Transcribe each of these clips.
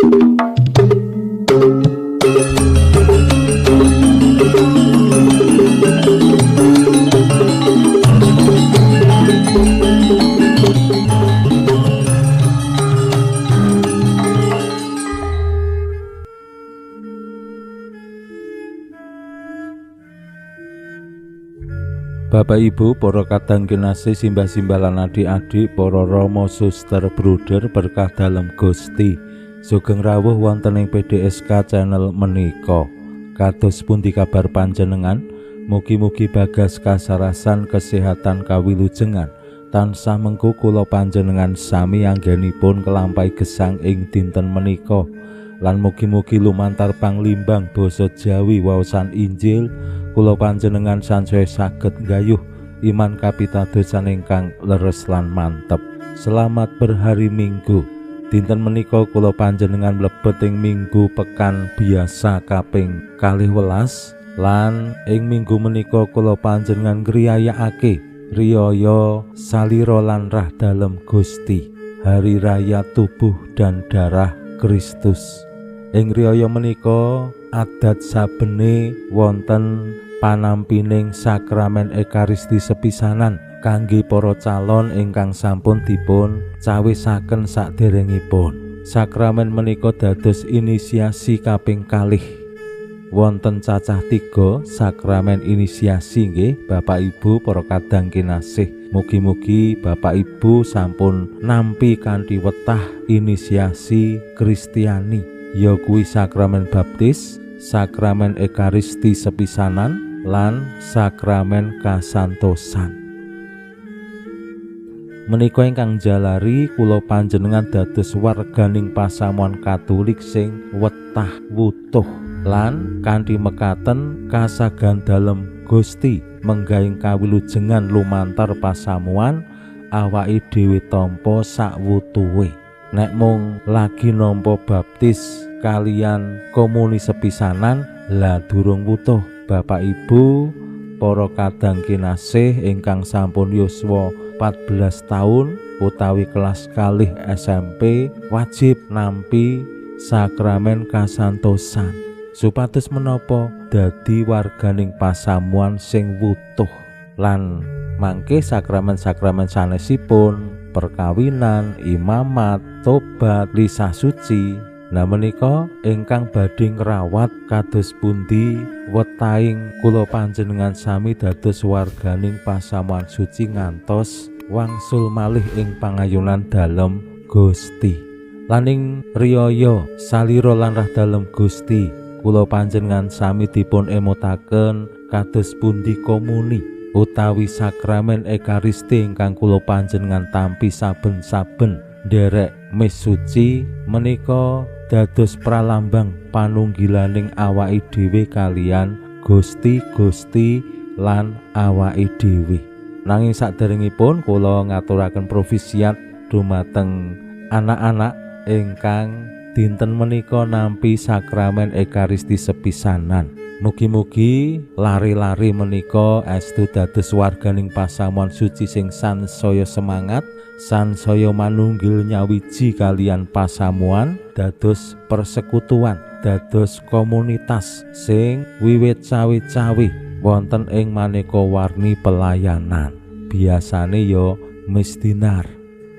Bapak Ibu, para kadang kinasih, simbah-simbah lan adik-adik, para rama, suster, bruder, berkah dalem Gusti. Sugeng rawuh wonten ing PDSK channel menika. Kados pundi kabar panjenengan? Mugi-mugi bagas kasarasan kesehatan kawilujengan tansah mengku kula panjenengan sami anggenipun kelampahi gesang ing dinten menika. Lan mugi-mugi lumantar panglimbang basa Jawi waosan Injil kula panjenengan sansaya saged nggayuh iman kapitadosan ingkang leres lan mantep. Selamat berhari Minggu. Dinten menika kula panjenengan mlebet ing Minggu pekan biasa kaping 12 lan ing minggu menika kula panjenengan ngriyayakake riyaya salira lan rah dalem Gusti, hari raya tubuh dan darah Kristus. Ing riyaya menika adat sabene wonten panampining sakramen Ekaristi sepisanan kangge para calon ingkang sampun dipun cawisaken saderengipun. Sakramen menika dados inisiasi kaping kalih. Wonten cacah 3 sakramen inisiasi nggih Bapak Ibu para kadang kinasih. Mugi-mugi Bapak Ibu sampun nampi kanthi wetah inisiasi Kristiani, ya kuwi sakramen baptis, sakramen Ekaristi sepisanan lan sakramen kasantosan. Menika ingkang jalari kula panjenengan dados warganing pasamuan Katolik sing wetah wutuh lan kanthi mekaten kasagan dalem Gusti menggahing kawilujengan lumantar pasamuan awake dhewe tampa sakwutuhe. Nek mung lagi nampa baptis kalian komuni sepisanan lah durung wutuh. Bapak Ibu para kadang kinasih ingkang sampun yuswa 14 tahun utawi kelas kalih SMP wajib nampi sakramen kasantosan supados menapa dadi warganing pasamuan sing wutuh. Lan mangke sakramen-sakramen sanesipun perkawinan, imamat, tobat, lisah suci. Nah menika ingkang badhe ngrawat kados pundi wetahing kula panjenengan sami dados warganing pasamuan suci ngantos wangsul malih ing pangayunan dalem Gusti. Lan ing riyaya salira lan rah dalem Gusti kula panjenengan sami dipun emutaken kados pundi komuni utawi sakramen Ekaristi ingkang kula panjenengan tampi saben-saben nderek mis suci menika dados pralambang panunggilaning awake dhewe kalian Gusti Gusti lan awake dhewe. Nanging saderengipun kula ngaturaken profisiat dumateng anak-anak ingkang dinten menika nampi sakramen Ekaristi sepisanan. Mugi-mugi lari-lari menika estu dados warganing pasamuan suci sing sansaya semangat, sansaya manunggil nyawiji kalian pasamuan, dados persekutuan, dados komunitas sing wiwit cawe-cawe wonten ing maneka warni pelayanan. Biasane ya misdinar,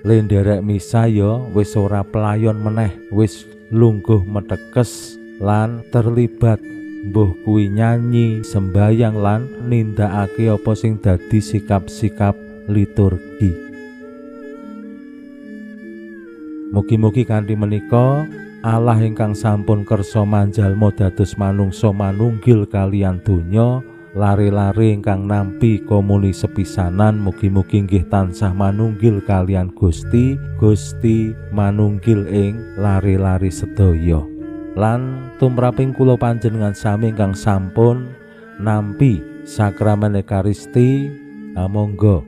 lenderek misa ya wis ora pelayon meneh, wis lungguh metekes lan terlibat mbuh kuwi nyanyi, sembayang lan nindakake apa sing dadi sikap-sikap liturgi. Mugi-mugi kanthi menika Allah ingkang sampun kersa manjalma dados manungsa manunggil kalian donya, lare-lare ingkang nampi komuni sepisanan mugi-mugi nggih tansah manunggil kalian Gusti, Gusti manunggil ing lare-lare sedaya. Lan tumraping kula panjenengan sami ingkang sampun nampi sakramen Ekaristi, monggo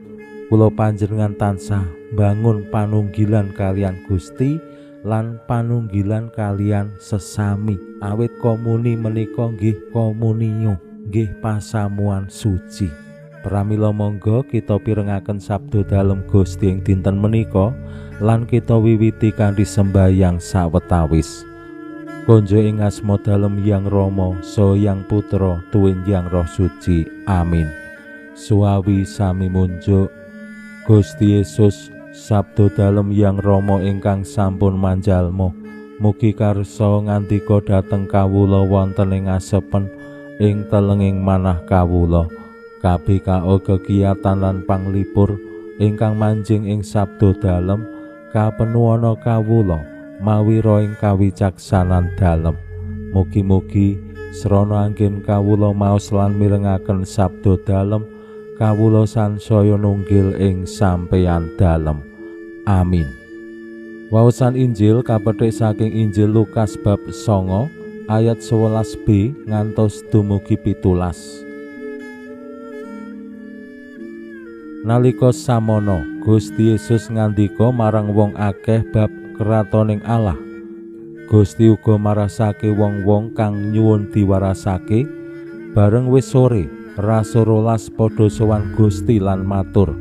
kula panjenengan tansah bangun panunggilan kalian Gusti lan panunggilan kalian sesami. Awit komuni menika nggih komunio, nggih pasamuan suci. Pramila monggo kita pirengaken sabda dalem Gusti ing dinten menika lan kita wiwiti kanthi sembahyang sawetawis. Konjo ing asma dalem Yang Rama, saha Yang Putra, tuwin Yang Roh Suci. Amin. Suwawi sami munjuk Gusti Yesus, sabda dalem Yang Rama ingkang sampun manjalma, mugi karsa ngandika dhateng kawula wonten ing asepen ing telenging manah kawula. KBKO kegiatan lan panglipur ingkang manjing ing sabda dalem kapenuwana kawula mawira ing kawicaksanan dalem. Mugi-mugi srana anggen kawula maos lan mirengaken sabda dalem, kawula sansaya nunggil ing sampeyan dalem. Amin. Waosan Injil kapethik saking Injil Lukas bab 9 ayat 11b ngantos dumugi 17. Nalika samono Gusti Yesus ngandika marang wong akeh bab kratoning Allah. Gusti uga marasake wong-wong kang nyuwun diwarasake. Bareng wis sore, rasul 12 padha sowan Gusti lan matur,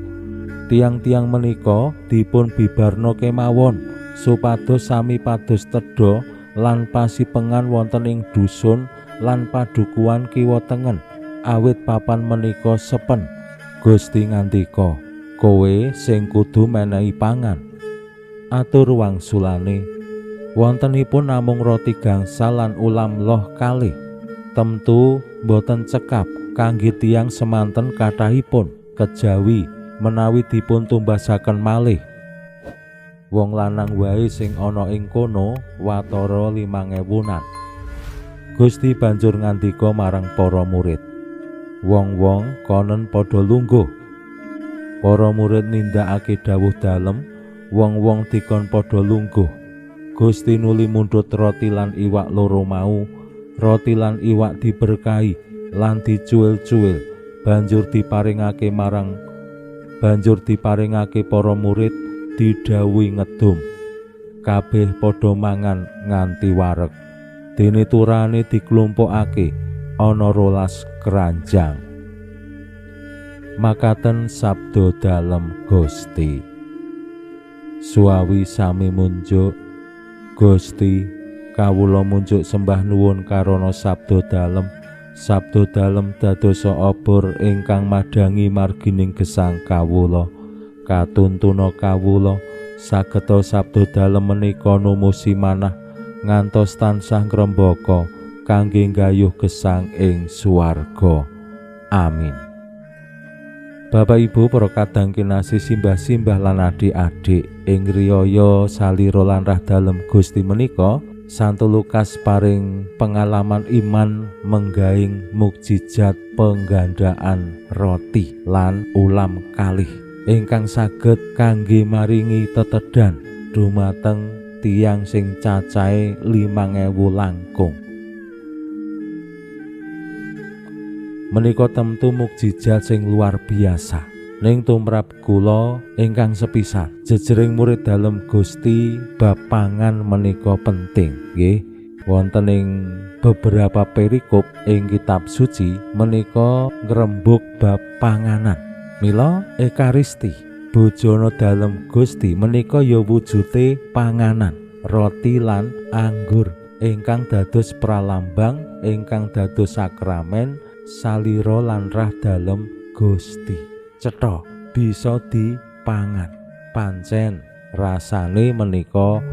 "Tiang-tiang menika dipun bibarna kemawon supados sami pados tedha lan pasipengan wonten ing dusun lan padukuhan kiwa tengen, awit papan menika sepen." Gusti ngandika, "Kowe sing kudu menehi pangan." Atur wangsulane, wontenipun namung roti gangsal lan ulam loh kalih. Temtu boten cekap kangge tiyang semanten kathahipun, kejawi menawi dipun tumbasaken malih. Wong lanang wae sing ana ing kono watara 5.000-an. Gusti banjur ngandika marang para murid, "Wong-wong konen padha lungguh." Para murid nindakake dawuh dalem, wong-wong dikon padha lungguh. Gusti nuli mundhut roti lan iwak loro mau. Roti lan iwak diberkahi lan dicuwil-cuwil, banjur diparingake para murid didhawuhi ngedum. Kabeh padha mangan nganti wareg. Dene turane diklumpukake ana 12 keranjang. Makaten sabda dalem Gusti. Suwawi sami munjuk Gusti, kawula munjuk sembah nuwun karana sabda dalem. Sabda dalem dadosa obor ingkang madhangi margining gesang kawula. Katuntuna kawula sageta sabda dalem menika numusi manah ngantos tansah ngrembaka kangge nggayuh gesang ing swarga. Amin. Bapak Ibu, para kadang kinasih, simbah-simbah lan adik-adik, ing riyaya salira lan rah dalem Gusti menika, Santo Lukas paring pengalaman iman menggaing mukjizat penggandaan roti lan ulam kalih ingkang saged kangge maringi tetedan dumateng tiyang sing cacahe 5.000 langkung. Menika temtu mukjizat sing luar biasa. Ning tumrap kula ingkang sepisan, jejering murid dalem Gusti bab pangan menika penting nggih. Wonten ing beberapa perikop ing kitab suci menika ngrembug bab panganan. Mila Ekaristi, bojone dalem Gusti menika ya wujude panganan, roti lan anggur ingkang dados pralambang, ingkang dados sakramen salira lan rah dalem Gusti. Cetha bisa dipangan. Pancen rasane menika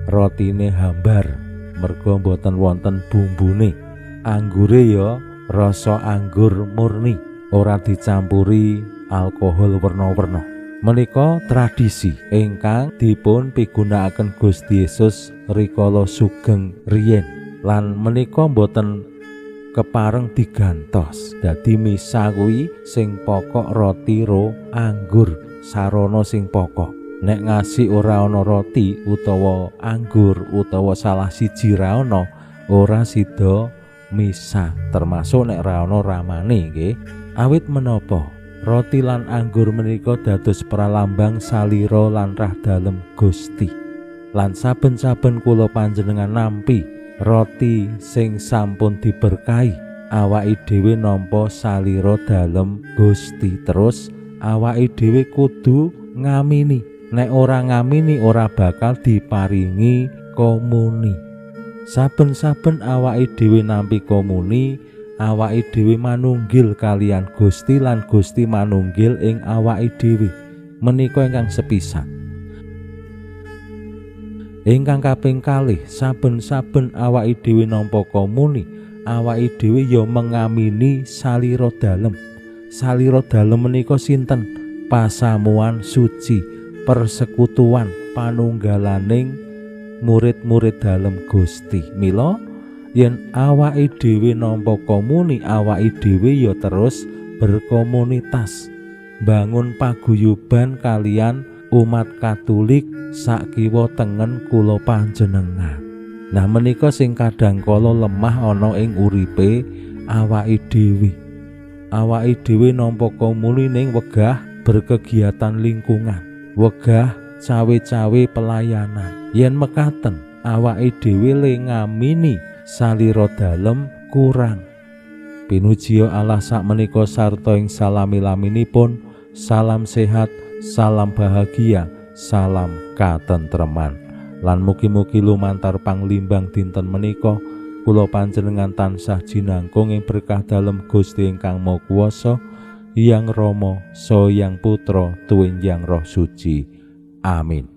rotine hambar merga mboten wonten bumbune. Anggure ya rasa anggur murni, ora dicampuri alkohol werna-werna. Menika tradisi ingkang dipun pigunakaken Gusti Yesus rikala sugeng riyen, lan menika mboten kepareng digantos. Dadi misa kuwi sing pokok roti ro anggur, sarana sing pokok. Nek ngasih ora ana roti utawa anggur utawa salah siji ra ana, ora sida misa, termasuk nek ra ana ramane nggih. Awit menapa roti lan anggur menika dados pralambang salira lan rah dalem Gusti. Lan saben-saben kula panjenengan nampi roti sing sampun diberkahi, awake dhewe nampa salira dalem Gusti. Terus awake dhewe kudu ngamini. Nek ora ngamini ora bakal diparingi komuni. Saben-saben awake dhewe nampi komuni, awake dhewe manunggil kaliyan Gusti lan Gusti manunggil ing awake dhewe. Menika ingkang sepisan. Ingkang kaping kalih, saben-saben awake dhewe nampa komuni, awake dhewe ya mengamini salira dalem. Salira dalem menika sinten? Pasamuan suci, persekutuan, panunggalaning murid-murid dalem Gusti. Mila yen awake dhewe nampa komuni, awake dhewe ya terus berkomunitas, bangun paguyuban kalian umat Katolik sakiwa tengen kula panjenengan. Nah menika sing kadang kala lemah ana ing uripe awake dhewe. Awake dhewe nampa komuni ning wegah berkegiatan lingkungan, wegah cawe-cawe pelayanan. Yen mekaten awake dhewe le ngamini salira dalem kurang. Pinujiya Allah sakmenika sarta ing salami-laminipun. Salam sehat, salam bahagia, salam katentreman. Lan mugi-mugi lumantar panglimbang dinten menika kula panjenengan tansah jinangkung ing berkah dalem Gusti ingkang Maha Kuwasa, Hyang Rama, Saha Hyang Putra, tuwin Hyang Roh Suci. Amin.